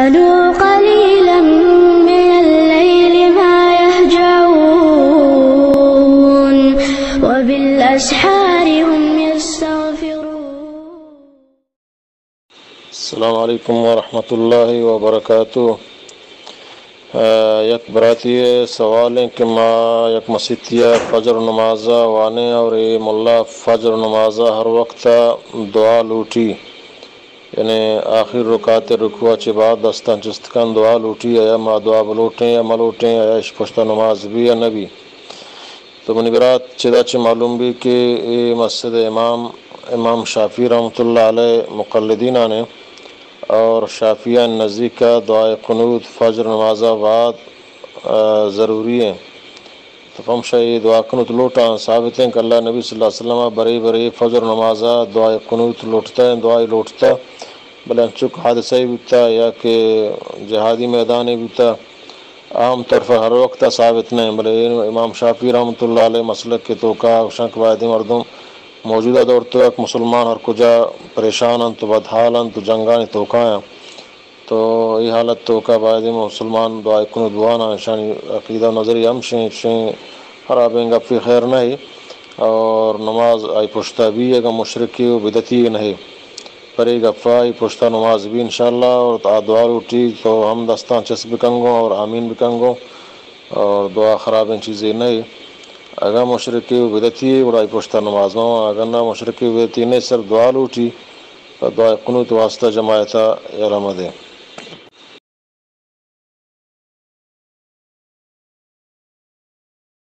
كانوا قليلا من الليل ما يهجعون وبالأسحار هم يستغفرون. السلام علیکم ورحمۃ اللہ وبرکاتہ۔ آ، یک براتی ءِ سوال ایں کہ ما یک مسیتی ءَ فجر نماز ءَ وانیں اور اے ملا فجر نماز ءَ ہر وقت ءَ دعا لوٹی، یعنی آخر رکعت رکوع ءَ چہ بعد دستاں چست کن دعا لوٹی، آیا ما دعا بلوٹیں یا ملوٹیں، آیا اش پشتا نماز بی یا نہ بی؟ تو منی برات، چدا چہ معلوم بی کہ اے مسجد امام، امام شافعی رحمۃ اللہ علیہ مقلدینانے اور شافعیان نزیک ءَ دعائے قنوت فجر نماز ءَ بعد، آ، ضروری ایں۔ تو پمشا اے دعا قنوت لوٹاں، ثابت ایں کہ اللہ نبی صلی اللہ علیہ وسلم ءَ برے برے فجر نماز ءَ دعائے قنوت لوٹتا، دعائے لوٹتا، بلے انچو کہ حادثہ ہی بوتا یا کہ جہادی میدان ہی بوتا، عام طور پر ہر وقت ءَ ثابت نہ ایں، بلے امام شافعی رحمۃ اللہ علیہ مسلک ءِ توکا گوشاں کہ باید مردم موجودہ دور تو یک مسلمان ہر کجا پریشان انت و بدحال انت و جنگانی توکا انت، تو اے حالت توکا باید مسلمان دعائے قنوت بواناں۔ اشانی عقیدہ و نظریہ ہمشیں، اشیں خرابیں گپے خیر نہ ایں۔ اور نماز آئی پشتا بی، اگاں مشرکے و بدعتی نہ ایں، پرے گپا آئی پشتا نماز بی انشاءاللہ، اور آ دعا لوٹی تو ہم دستاں چست بکنگوں اور آمین بکنگوں، اور دعا خرابیں چیزے نہ ایں۔ اگاں مشرکے و بدعتی ایں، گڑا آئی پشتا نماز ماں، اگاں نہ مشرکے و بدعتی نہ ایں، صرف دعا لوٹی، تو دعائے قنوت واسطہ جماعتا یلہ مدے۔